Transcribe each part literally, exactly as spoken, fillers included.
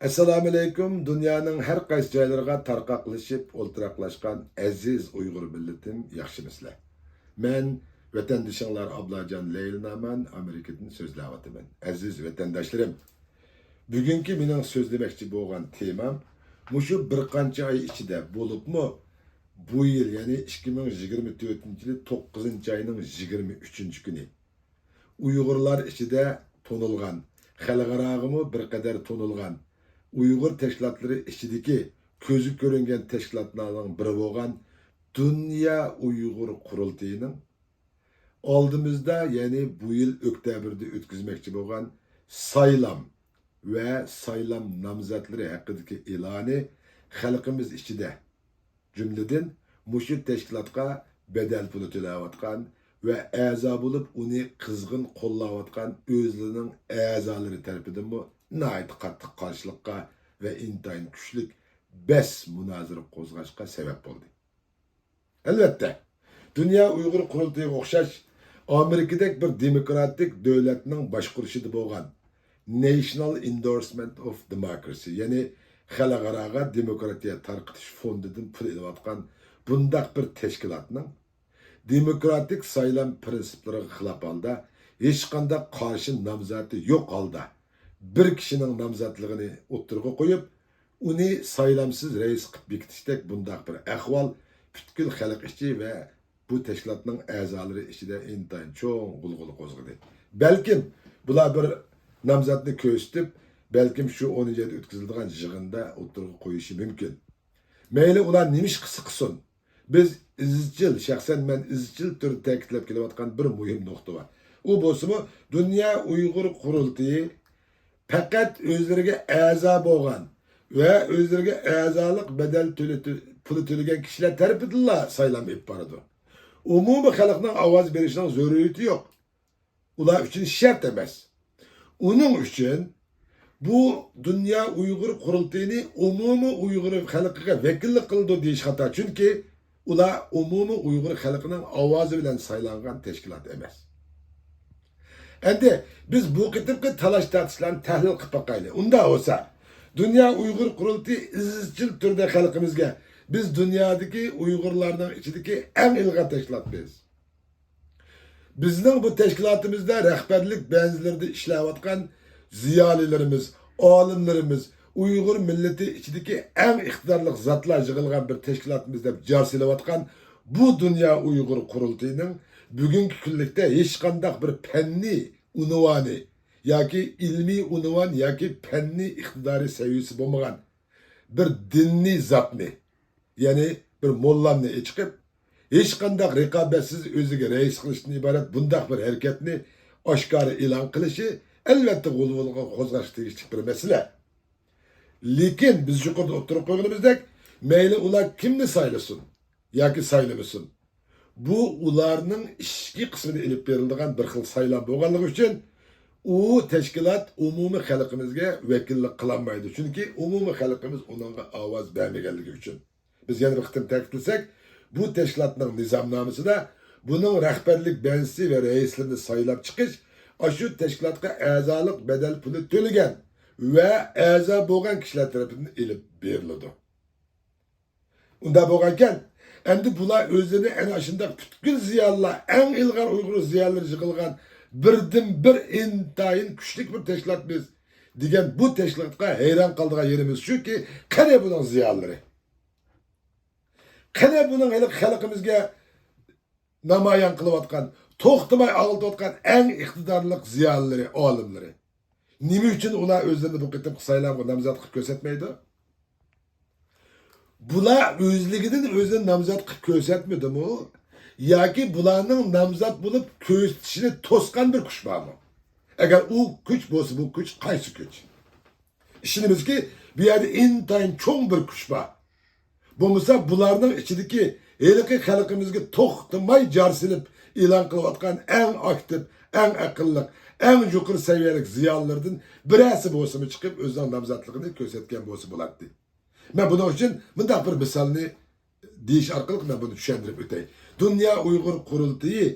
ئەسسالامۇئەلەيكۇم، دۇنيانىڭ ھەر قايسى جايلىرىغا تارقاقلىشىپ ئولتۇراقلاشقان ئەزىز ئۇيغۇر مىللىتىم، ياخشىمىسىلەر؟ مەن ۋەتەندىشىڭلار ئابلاجان لەيلىنامان ئامېرىكىدىن سۆزلەۋاتىمەن. ئەزىز ۋەتەنداشلىرىم، بۈگۈنكى مېنىڭ سۆزلىمەكچى بولغان تېمام مۇشۇ بىر قانچە ئاي ئىچىدە، بولۇپمۇ بۇ يىل، يەنى ئىككى مىڭ يىگىرمە تۆتىنچى يىلى توققۇزىنچى ئاينىڭ يىگىرمە ئۈچىنچى كۈنى ئۇيغۇرلار ئىچىدە تونۇلغان، خەلقئاراغىمۇ بىر قەدەر تونۇلغان، ئۇيغۇر تەشكىلاتلىرى ئىچىدىكى كۆزگە كۆرۈنگەن تەشكىلاتلارنىڭ بىرى بولغان دۇنيا ئۇيغۇر قۇرۇلتىيىنىڭ ئالدىمىزدا، يەنى بۇ يىل ئۆكتەبىردە ئۆتكۈزمەكچى بولغان سايلام ۋە سايلام نامزاتلىرى ھەققىدىكى ئېلانى خەلقىمىز ئىچىدە، جۈملىدىن مۇشۇ تەشكىلاتقا بەدەل پۇلى تۆلەۋاتقان ۋە ئەزا بولۇپ ئۇنى قىزغىن قوللاۋاتقان ئۆزلىرىنىڭ ئەزالىرى تەرىپىدىنمۇ ناھايىتى قاتتىق قارشىلىققا ۋە ئىنتايىن كۈچلۈك بەس مۇنازىرە قوزغاشقا سەۋەب بولدى. ئەلۋەتتە، دۇنيا ئۇيغۇر قۇرۇلتىيىغا ئوخشاش ئامېرىكىدەك بىر دېموكراتىك دۆلەتنىڭ باشقۇرۇشىدا بولغان National Endorsement of Democracy، يەنى خەلقئاراغا دېموكراتىيە تارقىتىش فوندىدىن پۇل ئېلىۋاتقان بۇنداق بىر تەشكىلاتنىڭ دېموكراتىك سايلام پىرىنسىپلىرىغا خىلاپ ھالدا، ھېچقانداق قارشى نامزاتى يوق ھالدا، بىر كىشىنىڭ نامزاتلىقىنى ئوتتۇرىغا قويۇپ، ئۇنى سايلامسىز رەئىس قىلىپ بېكىتىشتەك بۇنداق بىر ئەھۋال پۈتكۈل خەلق ئىچى ۋە بۇ تەشكىلاتنىڭ ئەزالىرى ئىچىدە ئىنتايىن چوڭ غۇلغۇلا قوزغىدى. بەلكىم بۇلار بىر نامزاتنى كۆرسىتىپ، بەلكىم شۇ ئونىنچى ئايدا ئۆتكۈزۈلىدىغان يىغىندا ئوتتۇرىغا قويۇشى مۇمكىن. مەيلى ئۇلار نېمە ئىش قىلسا قىلسۇن، بىز ئىزچىل، شەخسەن مەن ئىزچىل تۈردە تەكىتلەپ كېلىۋاتقان بىر مۇھىم نۇقتا بار. ئۇ بولسىمۇ، دۇنيا ئۇيغۇر قۇرۇلتىيى پەقەت ئۆزلىرىگە ئەزا بولغان ۋە ئۆزلىرىگە ئەزالىق بەدەل تۆلىتى-، پۇلى تۆلىگەن كىشىلەر تەرىپىدىنلا سايلام ئېلىپ بارىدۇ. ئومۇمىي خەلقنىڭ ئاۋاز بېرىشىنىڭ زۆرۈرىيىتى يوق. ئۇلار ئۈچۈن شەرت ئەمەس. ئۇنىڭ ئۈچۈن بۇ دۇنيا ئۇيغۇر قۇرۇلتىيىنى ئومۇمىي ئۇيغۇر خەلقىگە ۋەكىللىك قىلىدۇ دېيىش خاتا. چۈنكى ئۇلار ئومۇمىي ئۇيغۇر خەلقىنىڭ ئاۋازى بىلەن سايلانغان تەشكىلات ئەمەس. ئەمدى بىز بۇ قېتىمقى تالاش-تارتىشلارنى تەھلىل قىلىپ باقايلى. ئۇنداق بولسا، دۇنيا ئۇيغۇر قۇرۇلتىيى ئىزچىل تۈردە خەلقىمىزگە، بىز دۇنيادىكى ئۇيغۇرلارنىڭ ئىچىدىكى ئەڭ ئىلغار تەشكىلاتمىز. بىزنىڭ بۇ تەشكىلاتىمىزدا رەھبەرلىك بەنزىلىرىدە ئىشلەۋاتقان زىيالىيلىرىمىز، ئالىملىرىمىز، ئۇيغۇر مىللىتى ئىچىدىكى ئەڭ ئىقتىدارلىق زاتلار يىغىلغان بىر تەشكىلاتمىز دەپ جار سېلىۋاتقان بۇ دۇنيا ئۇيغۇر قۇرۇلتىيىنىڭ بۈگۈنكى كۈنلۈكتە ھېچقانداق بىر پەننىي ئۇنۋانى ياكى ئىلمىي ئۇنۋان ياكى پەننىي ئىقتىدارى سەۋىيىسى بولمىغان بىر دىنىي زاتنى، يەنى بىر موللامنى ئېچىقىپ، ھېچقانداق رىقابەتسىز ئۆزىگە رەئىس قىلىشتىن ئىبارەت بۇنداق بىر ھەرىكەتنى ئاشكارا ئېلان قىلىشى، ئەلۋەتتە، غۇلغۇلا قوزغاشقا تېگىشلىك بىر مەسىلە. لېكىن بىز يۇقىرىدا ئوتتۇرىغا قويغىنىمىزدەك، مەيلى ئۇلار كىمنى سايلىسۇن ياكى سايلىمىسۇن، بۇ ئۇلارنىڭ ئىچكى قىسمىدا ئېلىپ بېرىلىدىغان بىر خىل سايلام بولغانلىقى ئۈچۈن، ئۇ تەشكىلات ئومۇمىي خەلقىمىزگە ۋەكىللىك قىلالمايدۇ، چۈنكى ئومۇمىي خەلقىمىز ئۇنىڭغا ئاۋاز بەرمىگەنلىكى ئۈچۈن. بىز يەنە بىر قېتىم تەكىتلىسەك، بۇ تەشكىلاتنىڭ نىزامنامىسىدا بۇنىڭ رەھبەرلىك بەنزىسى ۋە رەئىسلىرىنى سايلاپ چىقىش ئاشۇ تەشكىلاتقا ئەزالىق بەدەل پۇلى تۆلىگەن ۋە ئەزا بولغان كىشىلەر تەرىپىدىن ئېلىپ بېرىلىدۇ. ئۇنداق بولغانىكەن، ئەمدى بۇلار ئۆزلىرىنى ئەنە شۇنداق پۈتكۈل زىيالىيلار، ئەڭ ئىلغار ئۇيغۇر زىيالىيلىرى يىغىلغان بىردىنبىر ئىنتايىن كۈچلۈك بىر تەشكىلاتمىز دېگەن بۇ تەشكىلاتقا ھەيران قالىدىغان يېرىمىز شۇكى، قېنى بۇنىڭ زىيالىيلىرى؟ قېنى بۇنىڭ ھېلىقى خەلقىمىزگە نامايان قىلىۋاتقان، توختىماي ئاغلىتىۋاتقان ئەڭ ئىقتىدارلىق زىيالىيلىرى، ئالىملىرى؟ نېمە ئۈچۈن ئۇلار ئۆزلىرىنى بۇ قېتىمقى سايلامغا نامزات قىلىپ كۆرسەتمەيدۇ؟ بۇلار ئۆزلۈكىدىن ئۆزىنى نامزات قىلىپ كۆرسەتمىدىمۇ؟ ياكى بۇلارنىڭ نامزات بولۇپ كۆرسىتىشىنى توسقان بىر كۈچ بارمۇ؟ ئەگەر ئۇ كۈچ بولسا، بۇ كۈچ قايسى كۈچ؟ ئىشىنىمىزكى، بۇ يەردە ئىنتايىن چوڭ بىر كۈچ بار. بولمىسا بۇلارنىڭ ئىچىدىكى ھېلىقى خەلقىمىزگە توختىماي جار سېلىپ ئېلان قىلىۋاتقان ئەڭ ئاكتىپ، ئەڭ ئەقىللىق، ئەڭ يۇقىرى سەۋىيەلىك زىيالىيلاردىن بىرەرسى بولسىمۇ چىقىپ ئۆزىنىڭ نامزاتلىقىنى كۆرسەتكەن بولسا بولاتتى. مەن بۇنىڭ ئۈچۈن مۇنداق بىر مىسالنى دېيىش ئارقىلىق مەن بۇنى چۈشەندۈرۈپ ئۆتەي. دۇنيا ئۇيغۇر قۇرۇلتىيى،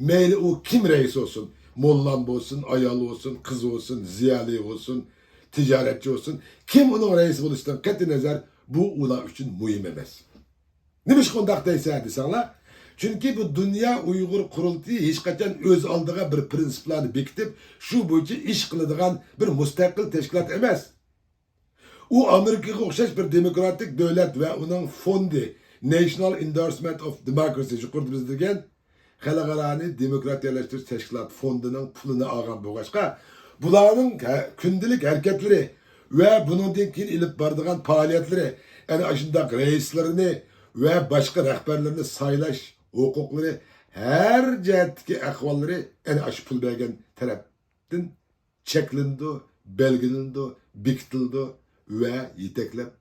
مەيلى ئۇ كىم رەئىس بولسۇن، موللام بولسۇن، ئايال بولسۇن، قىز بولسۇن، زىيالىي بولسۇن، تىجارەتچى بولسۇن، كىم ئۇنىڭ رەئىسى بولۇشىدىن قەتئىينەزەر، بۇ ئۇلار ئۈچۈن مۇھىم ئەمەس. نېمىشقا ئۇنداق دەيسەن دېسەڭلار، چۈنكى بۇ دۇنيا ئۇيغۇر قۇرۇلتىيى ھېچقاچان ئۆز ئالدىغا بىر پىرىنسىپلارنى بېكىتىپ، شۇ بويىچە ئىش قىلىدىغان بىر مۇستەقىل تەشكىلات ئەمەس. ئۇ ئامېرىكىغا ئوخشاش بىر دېموكراتىك دۆلەت ۋە ئۇنىڭ فوندى، National Endorsement of Democracy، يۇقىرىدا بىز دېگەن خەلقئارانى دېموكراتىيەلەشتۈرۈش تەشكىلات فوندىنىڭ پۇلىنى ئالغان بولغاچقا، بۇلارنىڭ ھە-، كۈندىلىك ھەرىكەتلىرى ۋە بۇنىڭدىن كېيىن ئېلىپ بارىدىغان پائالىيەتلىرى، ئەنە ئاشۇنداق رەئىسلىرىنى ۋە باشقا رەھبەرلىرىنى سايلاش ھوقۇقلىرى، ھەر جەھەتتىكى ئەھۋاللىرى ئەنە ئاشۇ پۇل بەرگەن تەرەپتىن چەكلىنىدۇ، بەلگىلىنىدۇ، بېكىتىلىدۇ ۋە يېتەكلەپ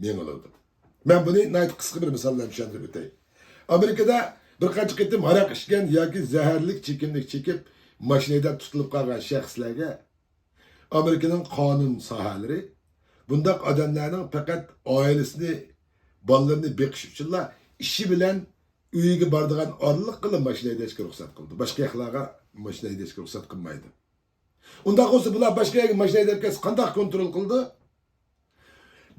مېڭىلىدۇ. مەن بۇنى ناھايىتى قىسقا بىر مىسال بىلەن چۈشەندۈرۈپ ئۆتەي. ئامېرىكىدا بىر قانچە قېتىم ھاراق ئىچكەن ياكى زەھەرلىك چېكىملىك چېكىپ، ماشىنا ھەيدەپ تۇتۇلۇپ قالغان شەخسلەرگە ئامېرىكىنىڭ قانۇن ساھەلىرى بۇنداق ئادەملەرنىڭ پەقەت ئائىلىسىنى، بالىلىرىنى بېقىش ئۈچۈنلا ئىشى بىلەن ئۆيىگە بارىدىغان ئارىلىققىلا ماشىنا ھەيدەشكە رۇخسەت قىلىدۇ. باشقا ياقلارغا ماشىنا ھەيدەشكە رۇخسەت قىلمايدۇ. ئۇنداق بولسا، بۇلار باشقا يەرگە ماشىنا ھەيدەپ كەتسە، قانداق كونترول قىلىدۇ؟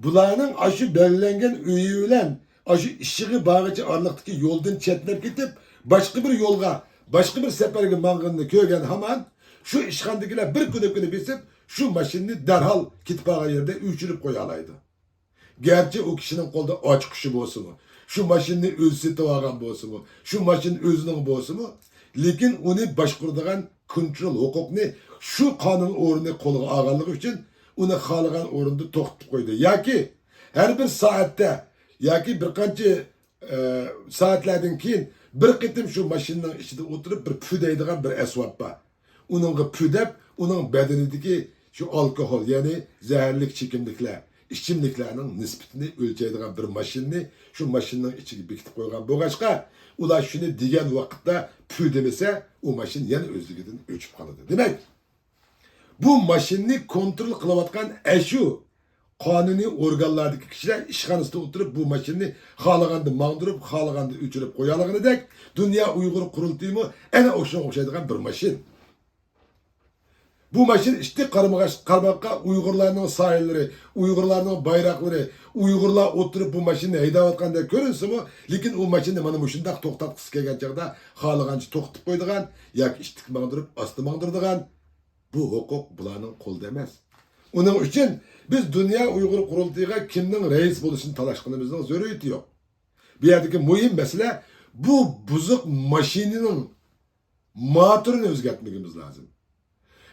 بۇلارنىڭ ئاشۇ بەلگىلەنگەن ئۆيى بىلەن ئاشۇ ئىشىغا بارغىچە ئارىلىقتىكى يولدىن چەتنەپ كېتىپ، باشقا بىر يولغا، باشقا بىر سەپەرگە ماڭغىنىنى كۆرگەن ھامان، شۇ ئىشخانىدىكىلەر بىر كۇنۇپكىنى بېسىپ، شۇ ماشىنىنى دەرھال كېتىپ بارغان يەردە ئۆچۈرۈپ قويالايدۇ. گەرچە ئۇ كىشىنىڭ قولىدا ئاچقۇچى بولسىمۇ، شۇ ماشىنىنى ئۆزى سېتىۋالغان بولسىمۇ، شۇ ماشىنا ئۆزىنىڭ بولسىمۇ، لېكىن ئۇنى باشقۇرىدىغان كونترول ھوقۇقنى شۇ قانۇن ئورنى قولىغا ئالغانلىقى ئۈچۈن ئۇنى خالىغان ئورۇندا توختىتىپ قويدى. ياكى ھەر بىر سائەتتە ياكى بىر قانچە، ئە، سائەتلەردىن كېيىن بىر قېتىم شۇ ماشىنىنىڭ ئىچىدە ئولتۇرۇپ بىر پۈ دەيدىغان بىر ئەسۋاب بار. ئۇنىڭغا پۈ دەپ، ئۇنىڭ بەدىنىدىكى شۇ ئالكوھول، يەنى زەھەرلىك چېكىملىكلەر، ئىچىملىكلەرنىڭ نىسبىتىنى ئۆلچەيدىغان بىر ماشىنىنى شۇ ماشىنىنىڭ ئىچىگە بېكىتىپ قويغان بولغاچقا، ئۇلار شۇنى دېگەن ۋاقىتتا پۈ دېمىسە، ئۇ ماشىنا يەنە ئۆزلۈكىدىن ئۆچۈپ قالىدۇ. دېمەك، بۇ ماشىنىنى كونترول قىلىۋاتقان ئەشۇ قانۇنىي ئورگانلاردىكى كىشىلەر ئىشخانىسىدا ئولتۇرۇپ، بۇ ماشىنىنى خالىغاندا ماڭدۇرۇپ، خالىغاندا ئۆچۈرۈپ قويالىغىنىدەك، دۇنيا ئۇيغۇر قۇرۇلتىيىمۇ ئەنە ئوشۇنىڭغا ئوخشايدىغان بىر ماشىنا. بۇ ماشىنا ئىتتىك قارىمىغاچ-، قارىماققا ئۇيغۇرلارنىڭ سايىلىرى، ئۇيغۇرلارنىڭ بايراقلىرى، ئۇيغۇرلار ئولتۇرۇپ بۇ ماشىنىنى ھەيدەۋاتقاندەك كۆرۈنسىمۇ، لېكىن ئۇ ماشىنىنى مانا مۇشۇنداق توختاتقۇسى كەلگەن چاغدا خالىغانچە توختىتىپ قويىدىغان ياكى ئىتتىك ماڭدۇرۇپ ئاستا ماڭدۇرىدىغان، بۇ ھوقۇق بۇلارنىڭ قولىدا ئەمەس. ئۇنىڭ ئۈچۈن بىز دۇنيا ئۇيغۇر قۇرۇلتىيىغا كىمنىڭ رەئىس بولۇشىنى تالاشقىنىمىزنىڭ زۆرۈرىيىتى يوق. بۇ يەردىكى مۇھىم مەسىلە، بۇ بۇزۇق ماشىنىنىڭ ماتورىنى ئۆزگەرتمىگىمىز لازىم.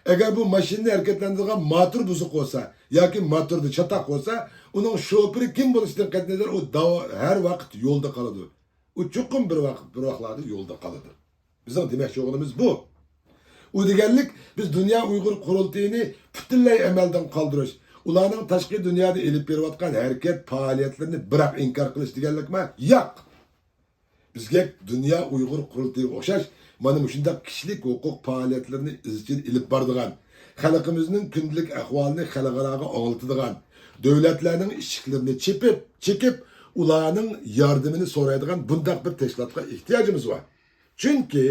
ئەگەر بۇ ماشىنىنى ھەرىكەتلەندۈرىدىغان ماتور بۇزۇق بولسا ياكى ماتوردا چاتاق بولسا، ئۇنىڭ شوپۇرى كىم بولۇشىدىن قەتئىينەزەر، ئۇ داۋا-، ھەر ۋاقىت يولدا قالىدۇ. ئۇ چوقۇم بىر ۋاقىت، بىر ۋاقىتلاردا يولدا قالىدۇ. بىزنىڭ دېمەكچى بولغىنىمىز بۇ. ئۇ دېگەنلىك، بىز دۇنيا ئۇيغۇر قۇرۇلتىيىنى پۈتۈنلەي ئەمەلدىن قالدۇرۇش، ئۇلارنىڭ تاشقى دۇنيادا ئېلىپ بېرىۋاتقان ھەرىكەت، پائالىيەتلىرىنى بىراق ئىنكار قىلىش دېگەنلىكما؟ ياق. بىزگە دۇنيا ئۇيغۇر قۇرۇلتىيىغا ئوخشاش مانا مۇشۇنداق كىشىلىك ھوقۇق پائالىيەتلىرىنى ئىزچىل ئېلىپ بارىدىغان، خەلقىمىزنىڭ كۈندىلىك ئەھۋالىنى خەلقئاراغا ئاڭلىتىدىغان، دۆلەتلەرنىڭ ئىشىكلىرىنى چېپىپ، چېكىپ، ئۇلارنىڭ ياردىمىنى سورايدىغان بۇنداق بىر تەشكىلاتقا ئېھتىياجىمىز بار. چۈنكى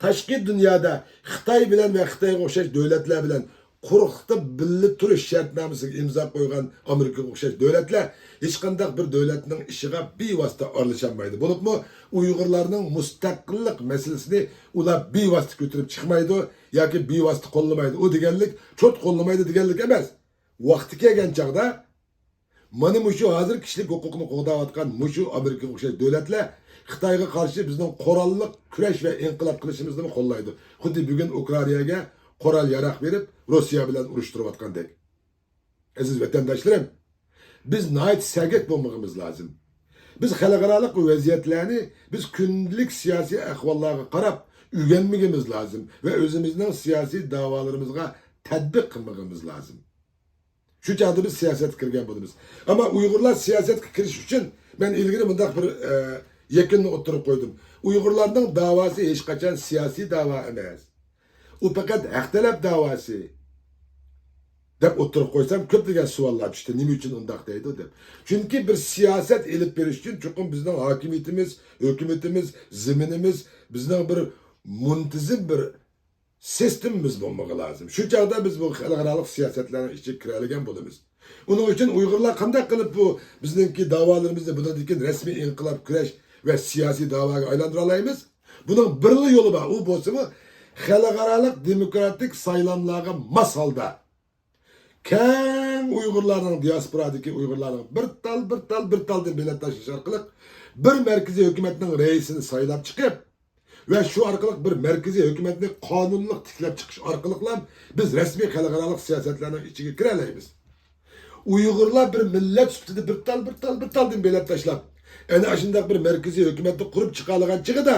تاشقى دۇنيادا خىتاي بىلەن ۋە خىتايغا ئوخشاش دۆلەتلەر بىلەن قۇرۇقلۇقتا بىللە تۇرۇش شەرتنامىسىگە ئىمزا قويغان ئامېرىكىغا ئوخشاش دۆلەتلەر ھېچقانداق بىر دۆلەتنىڭ ئىشىغا بىۋاسىتە ئارىلىشالمايدۇ. بولۇپمۇ ئۇيغۇرلارنىڭ مۇستەقىللىق مەسىلىسىنى ئۇلار بىۋاسىتە كۆتۈرۈپ چىقمايدۇ ياكى بىۋاسىتە قوللىمايدۇ. ئۇ دېگەنلىك چوت قوللىمايدۇ دېگەنلىك ئەمەس. ۋاقتى كەلگەن چاغدا مانا مۇشۇ ھازىر كىشىلىك ھوقۇقنى قوغداۋاتقان مۇشۇ ئامېرىكىغا ئوخشاش دۆلەتلەر خىتايغا قارشى بىزنىڭ قوراللىق كۈرەش ۋە ئىنقىلاب قىلىشىمىزنىمۇ قوللايدۇ. خۇددى بۈگۈن ئۇكرائىناگە قورال ياراق بېرىپ، روسىيە بىلەن ئۇرۇشتۇرۇۋاتقاندەك. ئەزىز ۋەتەنداشلىرىم، بىز ناھايىتى سەگەك بولمىقىمىز لازىم. بىز خەلقئارالىق ۋەزىيەتلەرنى بىز كۈندىلىك سىياسىي ئەھۋاللارغا قاراپ ئۆگەنمىكىمىز لازىم ۋە ئۆزىمىزنىڭ سىياسىي داۋالىرىمىزغا تەتبىق قىلمىقىمىز لازىم. شۇ چاغدا بىز سىياسەتكە كىرگەن بولىمىز. ئەمما ئۇيغۇرلار سىياسەتكە كىرىش ئۈچۈن مەن ئىلگىرى مۇنداق بىر، ئە، يەكۈننى ئوتتۇرىغا قويدۇم. ئۇيغۇرلارنىڭ داۋاسى ھېچقاچان سىياسىي داۋا ئەمەس. ئۇ پەقەت ھەق تەلەپ داۋاسى، دەپ ئوتتۇرىغا قويسام، كۆپلىگەن سوئاللار چۈشتى. نېمە ئۈچۈن ئۇنداق دەيدۇ، دەپ. چۈنكى بىر سىياسەت ئېلىپ بېرىش ئۈچۈن چوقۇم بىزنىڭ ھاكىمىيىتىمىز، ھۆكۈمىتىمىز، زېمىنىمىز، بىزنىڭ بىر مۇنتىزىم بىر سىستېمىمىز بولمىقى لازىم. شۇ چاغدا بىز بۇ خەلقئارالىق سىياسەتلەرنىڭ ئىچىگە كىرەلىگەن بولىمىز. ئۇنىڭ ئۈچۈن ئۇيغۇرلار قانداق قىلىپ بۇ بىزنىڭكى داۋالىرىمىزنى بۇنىڭدىن كېيىن رەسمىي ئىنقىلاب كۈرەش ۋە سىياسىي داۋاغا ئايلاندۇرالايمىز؟ بۇنىڭ بىرلا يولى بار، ئۇ بولسىمۇ خەلقئارالىق دېموكراتىك سايلاملارغا ماس ھالدا كەڭ ئۇيغۇرلارنىڭ، دىياسپورادىكى ئۇيغۇرلارنىڭ بىر تال، بىر تال، بىر تالدىن بېلەت تاشلىشى ئارقىلىق بىر مەركىزىي ھۆكۈمەتنىڭ رەئىسىنى سايلاپ چىقىپ، ۋە شۇ ئارقىلىق بىر مەركىزىي ھۆكۈمەتنى قانۇنلۇق تىكلەپ چىقىش ئارقىلىقلا بىز رەسمىي خەلقئارالىق سىياسەتلەرنىڭ ئىچىگە كىرەلەيمىز. ئۇيغۇرلار بىر مىللەت سۈپىتىدە بىر تال، بىر تال، بىر تالدىن بېلەت تاشلاپ، ئەنە ئاشۇنداق بىر مەركىزىي ھۆكۈمەتنى قۇرۇپ چىقالىغان چېغىدا،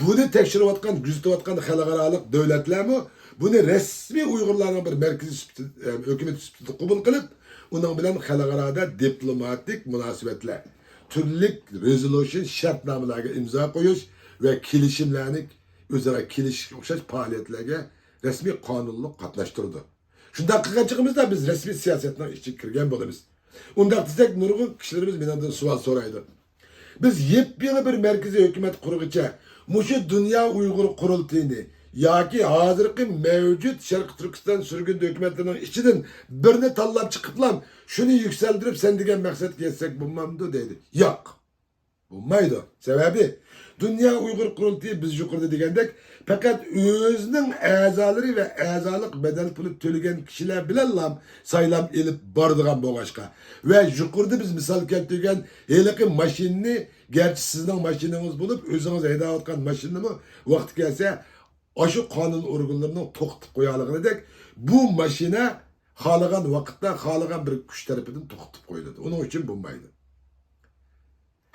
بۇنى تەكشۈرۈۋاتقان، كۆزىتىۋاتقان خەلقئارالىق دۆلەتلەرمۇ بۇنى رەسمىي ئۇيغۇرلارنىڭ بىر مەركىزىي سۈپىتى، ئە، ھۆكۈمىتى سۈپىتىدە قوبۇل قىلىپ، ئۇنىڭ بىلەن خەلقئارادا دىپلوماتىك مۇناسىۋەتلەر، تۈرلۈك رېزولۇشن، شەرتنامىلەرگە ئىمزا قويۇش ۋە كېلىشىملەرنى ئۆزئارا كېلىشىشكە ئوخشاش پائالىيەتلەرگە رەسمىي قانۇنلۇق قاتناشتۇرىدۇ. شۇنداق قىلغان چېغىمىزدا بىز رەسمىي سىياسەتنىڭ ئىچىگە كىرگەن بولىمىز. ئۇنداق دېسەك، نۇرغۇن كىشىلىرىمىز مېنىڭدىن سوئال سورايدۇ. بىز يېپيېڭى بىر مەركىزىي ھۆكۈمەت قۇرغىچە، مۇشۇ دۇنيا ئۇيغۇر قۇرۇلتىيىنى ياكى ھازىرقى مەۋجۇت شەرقىي تۈركىستان سۈرگۈندە ھۆكۈمەتلىرىنىڭ ئىچىدىن بىرنى تاللاپ چىقىپلا، شۇنى يۈكسەلدۈرۈپ، سەن دېگەن مەقسەتكە يەتسەك بولمامدۇ دەيدۇ. ياق. بولمايدۇ. سەۋەبى، دۇنيا ئۇيغۇر قۇرۇلتىيى بىز يۇقىرىدا دېگەندەك، پەقەت ئۆزىنىڭ ئەزالىرى ۋە ئەزالىق بەدەل پۇلى تۆلىگەن كىشىلەر بىلەنلا سايلام ئېلىپ بارىدىغان بولغاچقا، ۋە يۇقىرىدا بىز مىسال كەلتۈرگەن ھېلىقى ماشىنىنى، گەرچە سىزنىڭ ماشىنىڭىز بولۇپ، ئۆزىڭىز ھەيدەۋاتقان ماشىنىمۇ ۋاقتى كەلسە، ئاشۇ قانۇن ئورگانلىرىنىڭ توختىتىپ قويالىغىنىدەك، بۇ ماشىنا خالىغان ۋاقىتتا، خالىغان بىر كۈچ تەرىپىدىن توختىتىپ قويۇلىدۇ. ئۇنىڭ ئۈچۈن بولمايدۇ.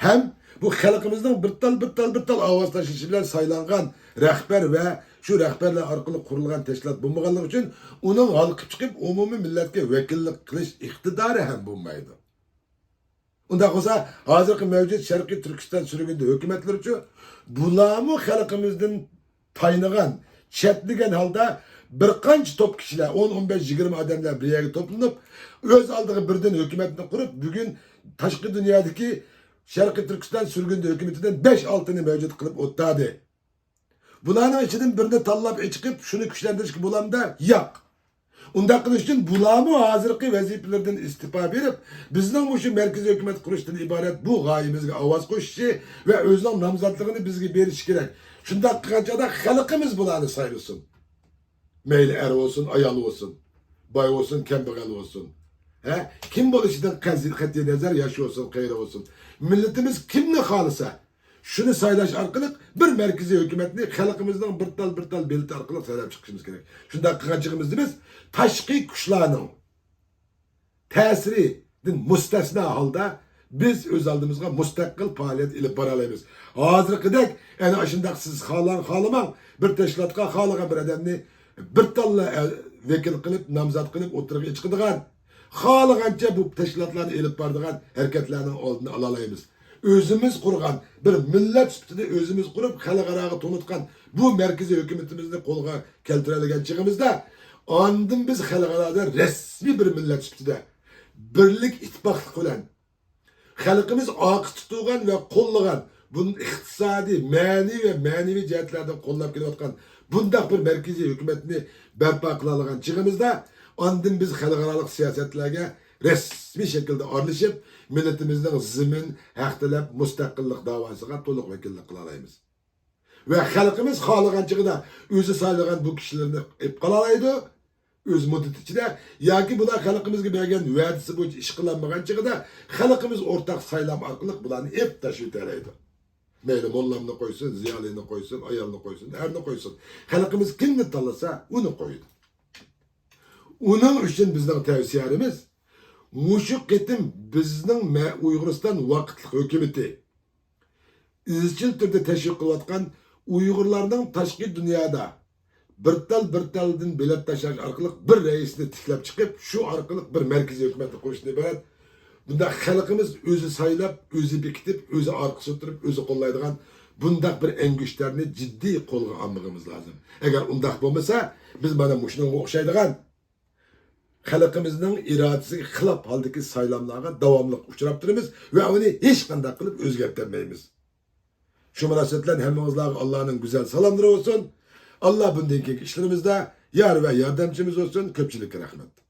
ھەم بۇ خەلقىمىزنىڭ بىر تال، بىر تال، بىر تال ئاۋاز تاشلىشى بىلەن سايلانغان رەھبەر ۋە شۇ رەھبەرلەر ئارقىلىق قۇرۇلغان تەشكىلات بولمىغانلىقى ئۈچۈن ئۇنىڭ ھالقىپ چىقىپ ئومۇمىي مىللەتكە ۋەكىللىك قىلىش ئىقتىدارى ھەم بولمايدۇ. ئۇنداق بولسا، ھازىرقى مەۋجۇت شەرقىي تۈركىستان سۈرگۈندە ھۆكۈمەتلىرىچۇ، بۇلارمۇ خەلقىمىزدىن تايىنغان، چەتنىگەن ھالدا بىر قانچە توپ كىشىلەر، ئون، ئون بەش، يىگىرمە ئادەملەر بىر يەرگە توپلىنىپ، ئۆز ئالدىغا بىردىن ھۆكۈمەتنى قۇرۇپ، بۈگۈن تاشقى دۇنيادىكى شەرقىي تۈركىستان سۈرگۈندە ھۆكۈمىتىدىن بەش، ئالتىنى مەۋجۇت قىلىپ ئولتۇردى. بۇلارنىڭ ئىچىدىن بىرنى تاللاپ ئېچىقىپ، شۇنى كۈچلەندۈرۈشكە بولامدا؟ ياق. ئۇنداق قىلىش ئۈچۈن بۇلارمۇ ھازىرقى ۋەزىپىلىرىدىن ئىستېپا بېرىپ، بىزنىڭ مۇشۇ مەركىزىي ھۆكۈمەت قۇرۇشتىن ئىبارەت بۇ غايىمىزگە ئاۋاز قوشۇشى ۋە ئۆزىنىڭ نامزاتلىقىنى بىزگە بېرىشى كېرەك. شۇنداق قىلغان چاغدا خەلقىمىز بۇلارنى سايلىسۇن. مەيلى ئەر بولسۇن، ئايال بولسۇن، باي بولسۇن، كەمبەغەل بولسۇن. ھە؟ كىم بولۇشىدىن قەزى-، قەتئىي نەزەر، ياش بولسۇن، قېرى بولسۇن. مىللىتىمىز كىمنى خالىسا، شۇنى سايلاش ئارقىلىق بىر مەركىزىي ھۆكۈمەتنى خەلقىمىزنىڭ بىر تال، بىر تال بېلىتى ئارقىلىق سايلاپ چىقىشىمىز كېرەك. شۇنداق قىلغان چېغىمىزدا بىز تاشقى كۈچلەرنىڭ تەسىرىدىن مۇستەسنا ھالدا بىز ئۆز ئالدىمىزغا مۇستەقىل پائالىيەت ئېلىپ بارالايمىز. ھازىرقىدەك ئەنە ئاشۇنداق سىز خالاڭ خالىماڭ بىر تەشكىلاتقا خالىغان بىر ئادەمنى بىر تاللا، ئە، ۋەكىل قىلىپ، نامزات قىلىپ ئوتتۇرىغا چىقىدىغان، خالىغانچە بۇ تەشكىلاتلارنى ئېلىپ بارىدىغان ھەرىكەتلەرنىڭ ئالدىنى ئالالايمىز. ئۆزىمىز قۇرغان، بىر مىللەت سۈپىتىدە ئۆزىمىز قۇرۇپ، خەلقئاراغا تونۇتقان بۇ مەركىزىي ھۆكۈمىتىمىزنى قولغا كەلتۈرەلىگەن چېغىمىزدا، ئاندىن بىز خەلقئارادا رەسمىي بىر مىللەت سۈپىتىدە بىرلىك، ئىتتىپاقلىق بىلەن خەلقىمىز ئارقىسىدا تۇرغان ۋە قوللىغان، بۇ ئىقتىسادىي، مەنىۋى ۋە مەنىۋى جەھەتلەردىن قوللاپ كېلىۋاتقان بۇنداق بىر مەركىزىي ھۆكۈمەتنى بەرپا قىلالىغان چېغىمىزدا، ئاندىن بىز خەلقئارالىق سىياسەتلەرگە رەسمىي شەكىلدە ئارىلىشىپ، مىللىتىمىزنىڭ زېمىن، ھەق تەلەپ، مۇستەقىللىق داۋاسىغا تولۇق ۋەكىللىك قىلالايمىز. ۋە خەلقىمىز خالىغان چېغىدا ئۆزى سايلىغان بۇ كىشىلىرىنى ئېلىپ قالالايدۇ، ئۆز مۇددىتى ئىچىدە، ياكى بۇلار خەلقىمىزگە بەرگەن ۋەدىسى بويىچە ئىش قىلالمىغان چېغىدا خەلقىمىز ئورتاق سايلام ئارقىلىق بۇلارنى ئېلىپ تاشلىۋېتەلەيدۇ. مەيلى موللامنى قويسۇن، زىيالىينى قويسۇن، ئايالنى قويسۇن، ئەرنى قويسۇن. خەلقىمىز كىمنى تاللىسا، ئۇنى قويىدۇ. ئۇنىڭ ئۈچۈن بىزنىڭ تەۋسىيەلىرىمىز، مۇشۇ قېتىم بىزنىڭ مە-، ئۇيغۇرىستان ۋاقىتلىق ھۆكۈمىتى ئىزچىل تۈردە تەشۋىق قىلىۋاتقان ئۇيغۇرلارنىڭ تاشقى دۇنيادا بىر تال، بىر تالدىن بېلەت تاشلاش ئارقىلىق بىر رەئىسنى تىكلەپ چىقىپ، شۇ ئارقىلىق بىر مەركىزىي ھۆكۈمەتنى قۇرۇشتىن ئىبارەت بۇنداق خەلقىمىز ئۆزى سايلاپ، ئۆزى بېكىتىپ، ئۆزى ئارقىسىدا تۇرۇپ، ئۆزى قوللايدىغان بۇنداق بىر ئەڭگۈشتەرنى جىددىي قولغا ئالمىقىمىز لازىم. ئەگەر ئۇنداق بولمىسا، بىز مانا مۇشۇنىڭغا ئوخشايدىغان خەلقىمىزنىڭ ئىرادىسىگە خىلاپ ھالدىكى سايلاملارغا داۋاملىق ئۇچراپ تۇرىمىز ۋە ئۇنى ھېچقانداق قىلىپ ئۆزگەرتەلمەيمىز. شۇ مۇناسىۋەت بىلەن ھەممىڭىزلارغا ئاللانىڭ گۈزەل سالاملىرى بولسۇن. ئاللا بۇندىن كېيىنكى ئىشلىرىمىزدا يار ۋە ياردەمچىمىز بولسۇن. كۆپچىلىككە رەھمەت.